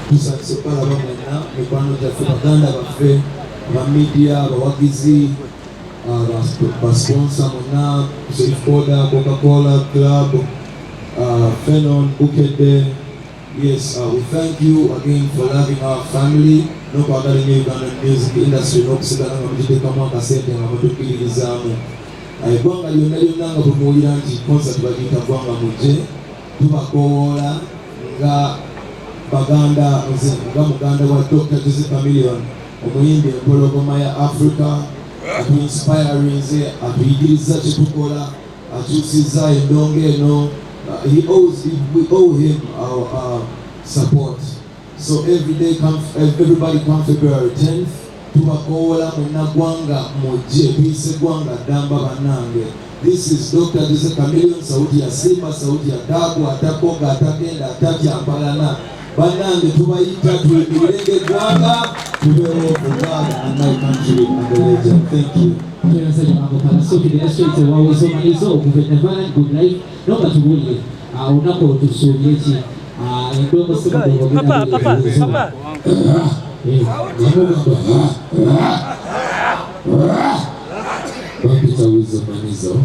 Tusanyuse okubalaba mwenna, mikwano gyaffe, baganda baffe, aba media, abawagizi, basponsor mwenna, Safe Coca-Cola Club, Fenon, Bukedde. Yes, we thank you again for loving our family n'okwagala ennyo Ugandan music industry n'okusigala nga mugiteekamu akasente nga mutukkiririzaamu. Eggwanga lyonna lyonna nga bwe muwulira nti concert bagiyita Ggwanga Mujje, tubakoowoola nga baganda, nze nga muganda wa Dr. Jose Chameleone, omuyimbi empologoma ya Africa, atuinspirinze, atuyigiriza kye tukola, akyusizza endongo eno. He owes, we owe him our support. So every day come, everybody come February 10th. Tubakoowola mwenna, Ggwanga Mujje, tuyise ggwanga ddamba bannange. This is Dr. Jose Chameleone, sauti ya Simba, sauti ya Dabu, atakoga, atagenda, atatya mpalana. Bannange, tubayita tuyimirirenge eggwanga, tubeewo for God and my country and the legend. Thank you. Tweyanza Mambo Palaso, tugenda straight ewa Weasel Manizo okuva e Neverland Good Life, naye nga tubuulire, olunaku olwo tusuubye ki? Endongo si mudongo. Papa, papa, papa. Namugamba bampita Weasel Manizo,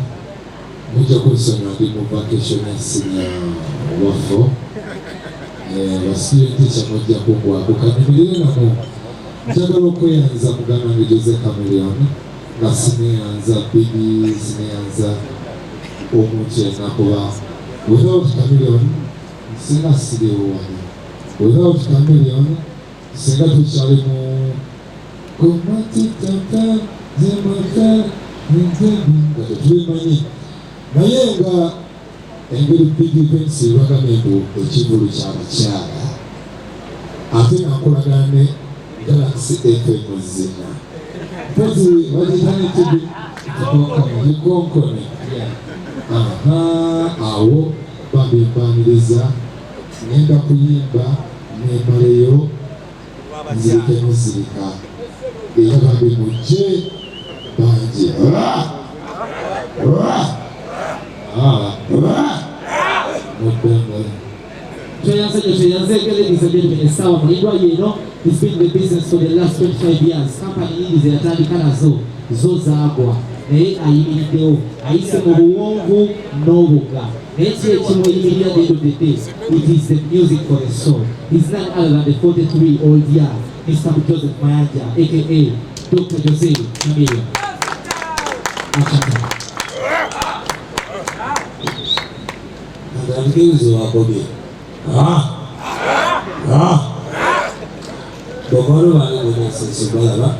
mujja kunsonyiwa, ndi mu vacation ya senior wafo ba student teacher, mujja kungwako kanyimirire namo. Njagala okweyanza muganda wange Jose Chameleone, nga sineyanza Biggie, sineyanza omuntu yenna, kuba without Chameleone singa siriwo wano. Without Chameleone singa tukyali mu komatitata zemata nga tetubimanyi. Naye nga engeri Big Events ebagambye mbu ekivulu ky'abakyala, ate nga nkolagana ne Galaxy FM zina mpozi bagiyita ne TV gikonkone. Aha, awo bambi mbaniriza, ngenda kuyimba nemaleyo, nzirike nozirika, era bambi mujje bangi. Ah! Ah! Ah! Ah! Muddanga. Tweyanze nnyo, tweyanzeege. Ladies and gentlemen, essaawa mulindwa yeeno. He's been in the business for the last 25 years. Kampani nyingi ze yatandika nazo zo zaagwa, naye ayimiriddewo, ayise mu buwonvu n'obugga, naye ki ekimuyimirira? The end of the day, it is the music for the soul. He's none other than the 43 old year Mr. Joseph Mayanja, aka Dr. Jose Chameleone. Asante. Atandike wakomye. Bakwano bange mwenna, nsanyuse balaba,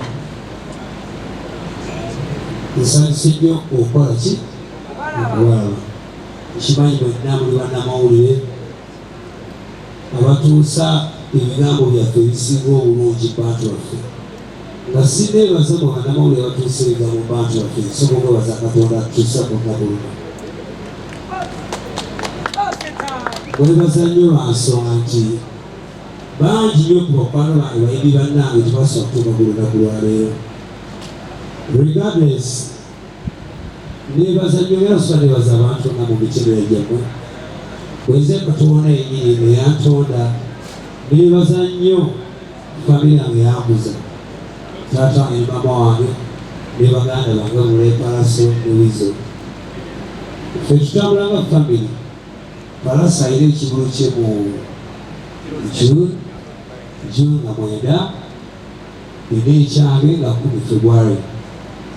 nsanyuse nnyo okukola ki, okubalaba. Nkimanyi mwenna muli bannamawulire abatuusa ebigambo byaffe ebisinga obulungi mu bantu baffe. Nga sineebaza mu bannamawulire abatuusa ebigambo mu bantu baffe, nsobola okwebaza Katonda atutuusa ku lunaku luno. Mwebaza nnyo lwa nsonga nti bangi nnyo ku bakwano bange, bayimbi bannange, tebasobola kutuuka ku lunaku lwaleero. Regardless, nebaza nnyo era soba nebaza abantu nga mu mitendera gyammwe bwenze Katonda yennyini neyantonda. Nebaza nnyo famire yange yankuza, taata wange ne maama wange ne baganda bange Mulepalaso ne Wizo. Ffe tutambula nga famire. Palasa alina ekivulu kye mu June, June nga 9, nina ekyange nga 10 February.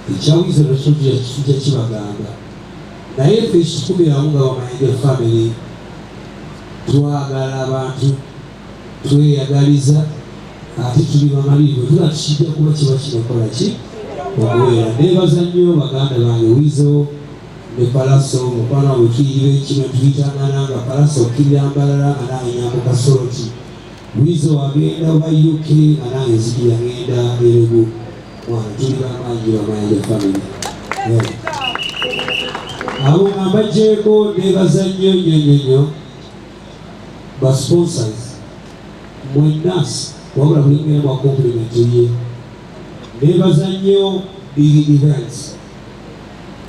Ekya Wizo nakyo tujja kibagamba. Naye ffe ekitukumiramu nga Bamayanja family, twagala abantu, tweyagaliza, ate tuli bamalirivu. Tuba tukijja kuba kiba kinakola ki okubeera. Nebaza nnyo baganda bange Wizo ne Palaso, mukwano wange. Tuyiba ekino tuyitangana nga Palaso okkirira Mbalala nga nange nyambuka Soroti, Wizo agenda oba UK nga nange nzikirira ngenda Erugu. Mwana tuli bamaanyi, Bamayanja family. Yeah. Abo nga mbaggyeko, nebaza nnyo nnyo nnyo nnyo ba sponsors mwenna, wabula buli mwe mwa compliment ye. Nebaza nnyo Big Events,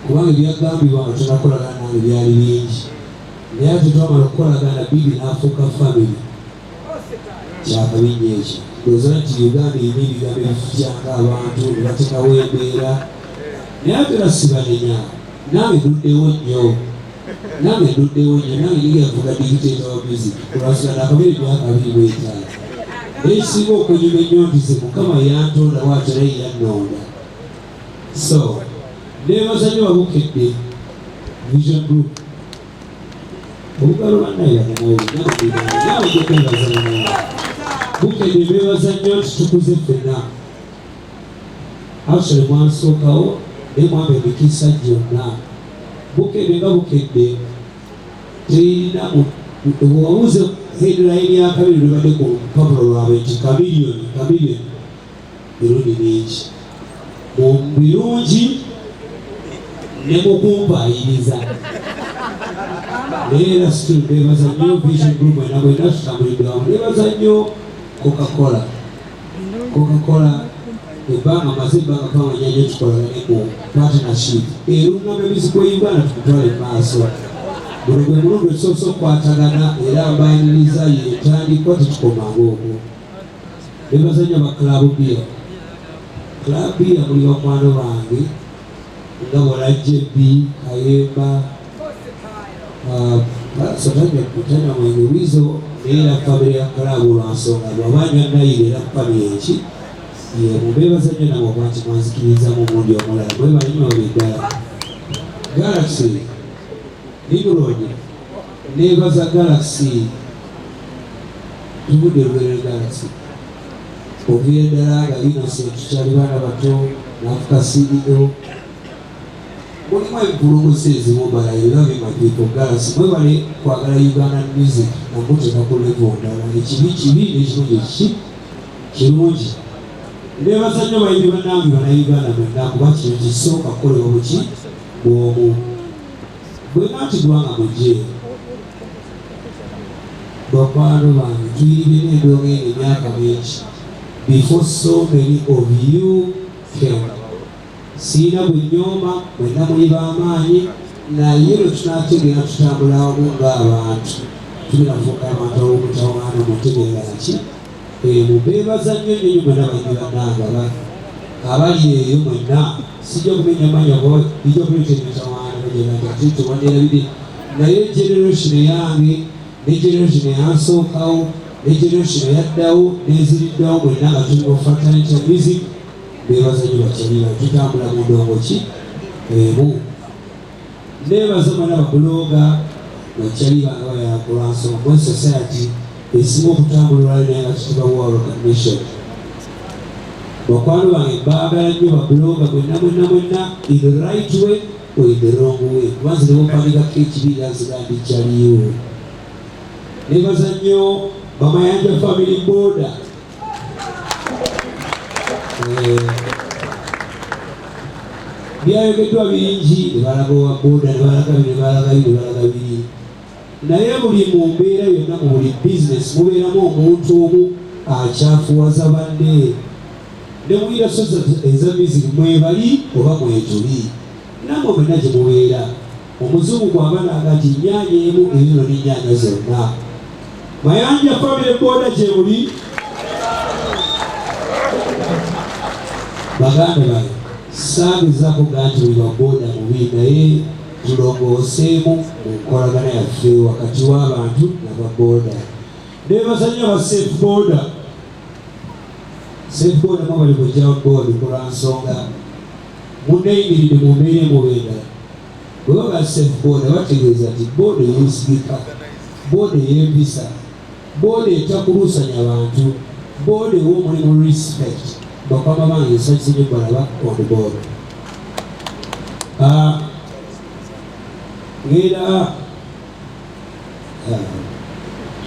kubanga ebyagambibwa nga tunakolagana nange byali bingi, naye ate twamala okukolagana, Big n'afuuka family. Kyakabi nnyo ekyo. Ndowooza nti Uganda erina ebigambo ebifutyanga abantu ne bateekawo embeera, naye ate era sibanenya. Nange nduddewo nnyo, nange nduddewo nnyo, nange nigenda kufuuka dictator wa music kulwasula nakabeera emyaka 25. Naye ekisinga okunyuma ennyo nti ze Mukama yantonda bw'atyo era ye yannonda. So neebaza nnyo Babukedde Vision Group. Obugalo bannaye bannamawulire nawe ojja kwebaza bannange. Bukedde mbeebaza nnyo nti tukuze ffenna. Actually mwansookawo naye mwampa emikisa gyonna. Bukedde nga Bukedde terina bwewabuuza headline ya Chameleone lwebadde ku lupapula lwabwe nti Chameleone, Chameleone mirundi mingi mu birungi ne mu kumpaayiriza, naye era still mbeebaza nnyo Vision Group mwena mwena tutambulidde wamu. Neebaza nnyo Coca-Cola. Coca-Cola ebbanga maze ebbanga pamanya nnyo tukolagane mu partnership erungamya music wa Uganda tumutwale mu maaso. Guno gwe mulundi otusoose okukwatagana era mbaniriza yentandikwa, tetukomanga okwo. Nebaza nnyo aba Club Beer. Club Beer muli bakwano bange nga bola JB Kayemba, tanya mwenge wizo, naye era famire ya Club lwansonga lwabanywa nayire era famire eki mubeebaza nnyo namwe okuba nti mwanzikiriza mu mulundi omulala. Mwebale nnyo babiri ddala. Galaxy Nimrod, neebaza Galaxy, tuvudde lugerero. Galaxy okuviira ddala nga Innocent tukyali baana bato n'afuka CEO. Mulimu empulunguse ezimu, but I love you my people. Galaxy, mwebale kwagala Ugandan music namuteeka ku level ndala. Ekibi kibi n'ekirungi ekiki kirungi. Nebaza nnyo bayimbi bannange Bannayuganda mwenna kuba kino kisooka kukolebwa buki bw'omu bwe nti gwanga mujje. Bakwano bange, tuyiribye n'endongo eno emyaka mingi before so many of you came. Siina bwe nyooma, mwenna muli b'amaanyi, naye lwe tunaategeera tutambula wamu ng'abantu tugenda kufuuka abantu ab'omutawaana mu ntegeeragana ki mubeebaza nnyo nnyo nnyo mwenna bayimbi bannange abali eyo mwenna. Sijja kumenya mannya kuba bijja kuleeta emitawaana bagenda nti ate tewanneerabidde, naye generation eyange ne generation eyansookawo ne generation eyaddawo n'eziriddawo mwenna nga tuli mu fraternity ya music, beebaza nnyo bakyali bange, tutambula mu ndongo ki emu. Neebaza mwenna ba blogger bakyali bange bayakulwansonga mwe society esinga okutambula olwali naye nga tetubawa recognition. Bakwano bange, baagala nnyo ba blogger mwenna mwenna mwenna, in the right way or in the wrong way, kuba nze nebopandikako ekibiira nziga ndikyaliyo. Nebaza nnyo Bamayanja Family Boda. Byayogeddwa bingi ne balaga owa boda ne balaga bino ne balaga biri ne balaga biri, naye buli mu mbeera yonna mu buli bizinesi mubeeramu omuntu omu akyafuwaza banne. Ne mu industry eza music mwebali oba mwetuli nammwe mwenna gye mubeera. Omuzungu bw'aba naga nti nnyaanya emu eyonoona ennyaanya zonna. Mayanja Family Boda gye muli, baganda bange, saagezaako gaa nti buli wa boda mubi, naye tulongooseemu mu nkolagana yaffe wakati w'abantu n'ababoda. Nebaza nnyo aba Safe Boda. Safe Boda mwabali kujja board kulwa nsonga munneeyimiridde mu mbeera emu oba endala. Bwe baba Safe Boda bategeeza nti boda eyeesigika, boda ey'empisa, boda etakuluusanya bantu, boda ewa omulimu respect. Bakama bange, nsanyuse nnyo balaba on board. Ah, ngenda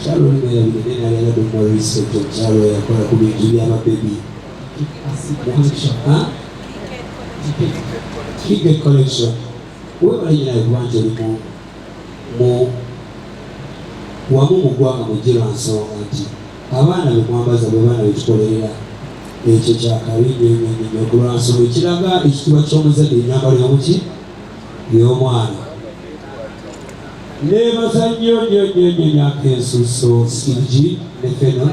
kyalo oli mwerabire, naye nali agadde omuwa respect. Omukyalo oyo yakola ku bintu by'ababebi. Collection. Huh? Ticket Collection, webale nyina kuba nti oli mu wamu mu ggwanga mujje lwa nsonga nti abaana be mwambaza bwe baana betukolerera. Ekyo kyakabi nnyo nnyo nnyo nnyo ku lwa nsonga ekiraga ekitiibwa ky'omuzadde ennyambalo y'omuki y'omwana. Neebaza nnyo nnyo nnyo nnyo emyaka ensusso Steve G ne Feno.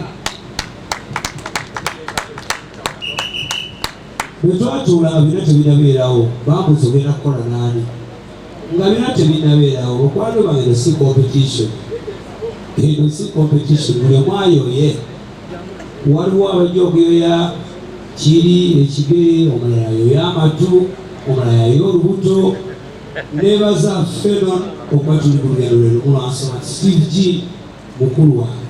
Bwe twatuula nga byonna tebinabeerawo, bambuuza ogenda kukola naani? Nga byonna tebinabeerawo, mukwano bange, eno si competition, eno si competition, buli omu ayoye. Waliwo abajja okuyoya kiri ekigere, omulala ayoya amatu, omulala ayoya olubuto. Nebaza Fenon okuba tuli ku lugendo lwe lumu, lwansonga nti Steve G mukulu wange.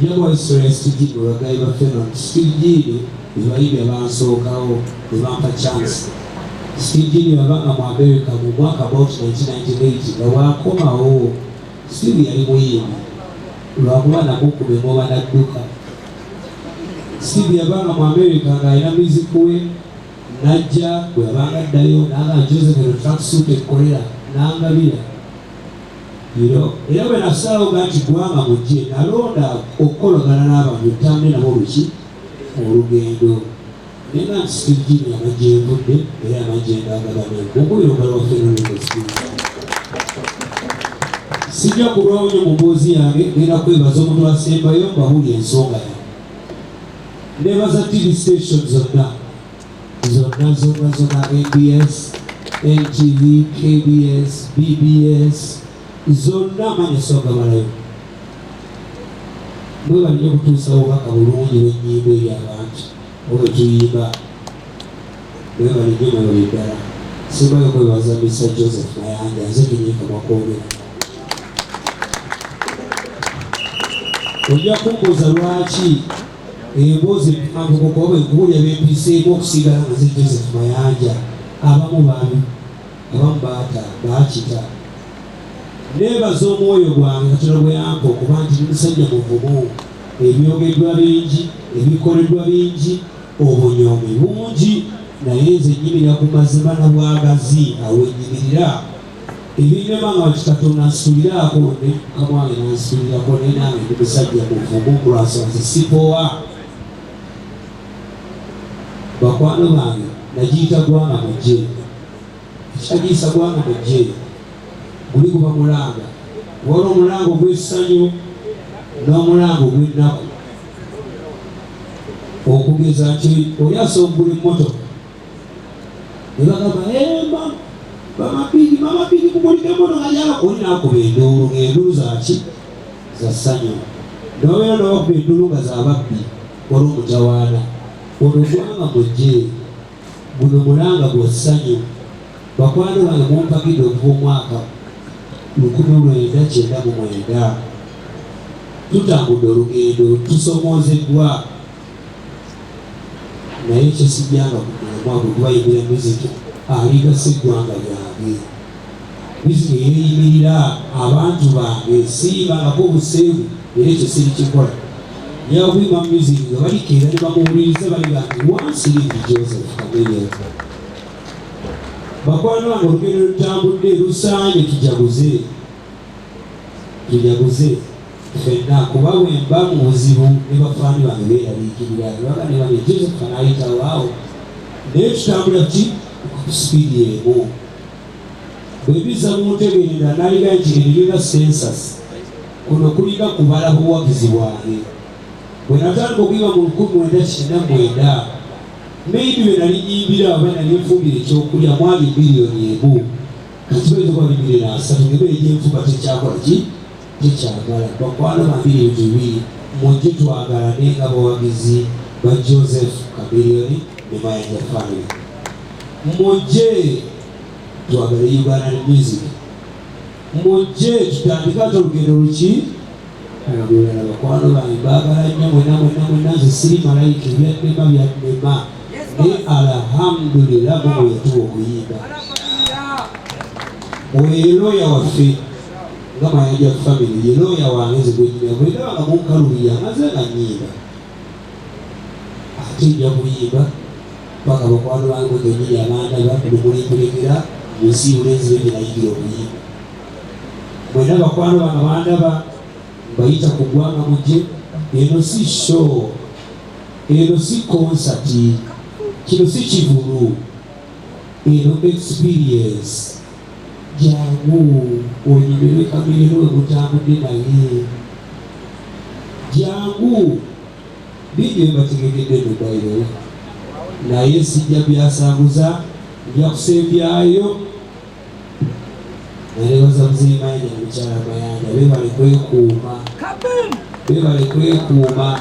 Njakuwa history ya Steve G nga bagayi ba Fenon. Steve G bebayimbi abansookawo ne bampa chance. Steve G yabanga mu America mu mwaka about 1998, nga bwakomawo, Steve yali muyimbi, lwakuba namukuba engoba nadduka. Steve yabanga mu America ng'alina music we, najja bwe yabanga addayo nanga Joseph eno tracksuit ekkolera nangabira. Era bwe nasalawo ga nti Gwanga Mujje, nalonda okukolagana n'abantu tutambule nabo luki olugendo, naye nga nti Steve Jean yamajja envudde era yamajja endagabane. Mukubira omugalo wa Fenon Records. Sijja kulwawo nnyo mu mboozi yange, ngenda kwebaza omuntu asembayo mbabuulira ensonga yange. Nebaza TV station zonna zonna zonna zonna, NBS, NTV, KBS, BBS, zonna, amanya sogamalayo. Mwebale nnyo okutuusa obubaka bulungi bw'ennyimba eri abantu oba tuyimba. Mwebale nnyo, mwebale ddala. Simbayo kwebaza Mr Joseph Mayanja, nze kenyini kamwakwogera. Ojja kumbuuza lwaki emboozi empanvu kuba bwe nkuwulira bempiseemu okusigala nga nze Joseph Mayanja. Abamu babi, abamu baata, baakita. Neebaza omwoyo gwange Katonda bwe yampa okuba nti ndi musajja muvumu. Ebyogeddwa bingi, ebikoleddwa bingi, obunyoomi bungi, naye nze nnyimirira ku mazima na bwagazi. Awo nnyimirira ebinnema nga nti Katonda nsituliraako ne mukama wange nansitulirako, naye nange ndi musajja muvumu kulwansonga nze sipowa. Bakwano bange, nagiyita Gwanga Mujje. Ekyagiyisa Gwanga Mujje guli guba mulanga. Waliwo omulanga ogw'essanyu n'omulanga ogw'ennaku, okugeza nti oli asobola okugula emmotoka ne bagamba, "Mama Bigi, Mama Bigi, mugulidde emmotoka gyalo." Oli n'akuba enduulu, ng'enduulu zaki? Za ssanyu. Nobeera nobakuba enduulu nga zababbi, waliwo omutawaana. Ono Gwanga Mujje, guno mulanga gwa ssanyu. Bakwano bange, mumpagidde okuva omwaka 1999. Tutambudde olugendo, tusomoozeddwa, naye kyesijjanga ku mulamwa gwe kubayimbira music aligasa eggwanga lyange, music eyeeyimirira abantu bange. Siyimbangako obuseegu, era ekyo sirikikola. Yakuyimba music nga balikeera ne bamuwuliriza, baliga nti once lived Joseph Chameleone. Bakwano bange, olugendo lutambudde lusaanye tujaguze, tujaguze ffenna, kuba bwe mba mu buzibu ne bafaani bange beeraliikirira, ne baga ne bane Joseph anaayitawo awo, naye tutambula ki ku speed emu. Bwe biza mu ntegeerera naliga nti eriringa census, kuno kulinga kubala buwagizi bwange. Bwe natandika okuyimba mu 1999, maybe bwe nali nyimbira oba nali nfumbira ekyokulya mwali 1 million, kati bayinza okuba 3 million, ng'emmere gyenfumba tekyakola ki, tekyagala. Bakwano bambiri, ebintu bibiri, mujje twagalane nga bawagizi ba Joseph Chameleone ne Mayanja family. Mujje twagale Ugandan music, mujje tutandike ate olugendo luki olulala. Bakwano bange, mbaagala nnyo mwena mwena mwena. Nze siri malayika, ebyannema byannema, naye alhamdulillah, Mungu yatuwa okuyimba. Oyo ye looya waffe nga Mayanja family, ye looya wange nze gwenyumya. Bwendaba nga munkalubirira, maze nga nnyimba, ate nja kuyimba paka bakwano bange mwe kennyini abandaba lumulimpulikira mu nsi bulenzi be gye nayigira okuyimba. Mwena bakwano bange bandaba, mbayita ku Ggwanga Mujje. Eno si show, eno si concert, kino si kivulu, eno experience. Jangu onyumirwe Chameleone we mutambudde naye. Jangu, bingi bye mbategekedde nno. By the way, Naye sijja byasanguza, nja kusembyayo nerebaza Muzeeyi Mayanja ne mukyala Mayanja. Beebale kwekuuma, beebale kwekuuma.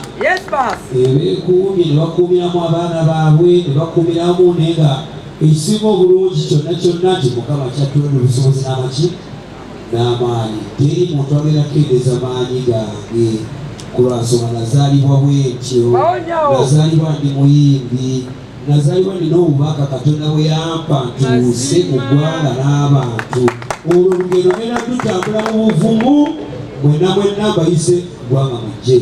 Beekuumye ne bakuumiramu abaana baabwe ne bakuumiramu, naye nga ekisinga obulungi kyonna kyonna nti Mukama kyattuwadde obusobozi n'amaki n'amaanyi. Teri muntu agenda kukendeeza maanyi gange ku lwansonga nazaalibwa bwentyo, nazaalibwa ndi muyimbi, nazaalibwa nina obubaka Katonda bwe yampa ntuuse mu ggwanga n'abantu. Olwo olugendo ngenda tutambula mu buvumu. Mwenna mwenna mbayise, ggwanga mujje.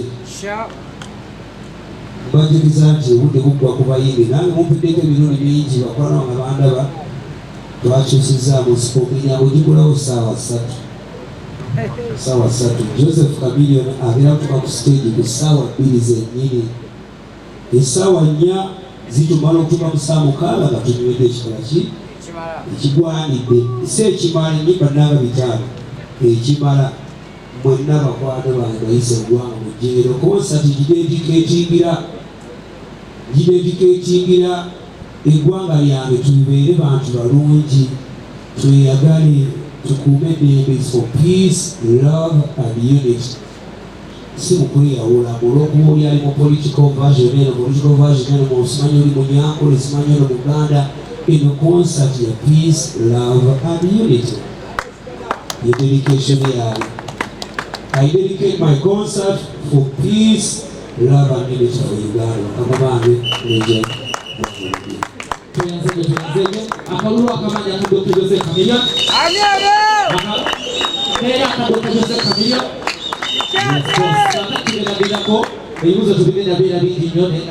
Mbajuliza nti obudde buggwa ku bayimbi. Nange mumpiddeko emirundi mingi, bakwano nga bandaba. Twakyusizaamu sipookiryango gigulawo ssaawa 3, ssaawa 3. Joseph Chameleone agenda kutuuka ku stage ku ssaawa 2 zennyini. Essaawa 4 zitumala okutuuka mu ssaawa 6 nga tunywedde ekikola ki ekigwanidde, si ekimala, ennyimba nanga 5 ekimala. Mwenna bakwano bange bayise, eggwanga mujjeero. Concert gidedicatingira eggwanga lyange. Tubeere bantu balungi, tweyagale, tukuume eddembe for peace, love and unity, si mukweyawula olwokuba oli ali mu political version eno, political version eno, musimanyi oli Munyankole, simanyi ono Muganda. Eno concert ya peace, love and unity ye dedication yayo. I dedicate my concert for peace, love and unity for Uganda. Bakama bange, neja. Tweyanzeege, tweyanzeege. Akalulu akamanyi aka Dr Jose Chameleone neera aka Dr Jose Chameleone. Tugenda gendako, ebibuuzo tubigenda beera bingi nnyo, naye.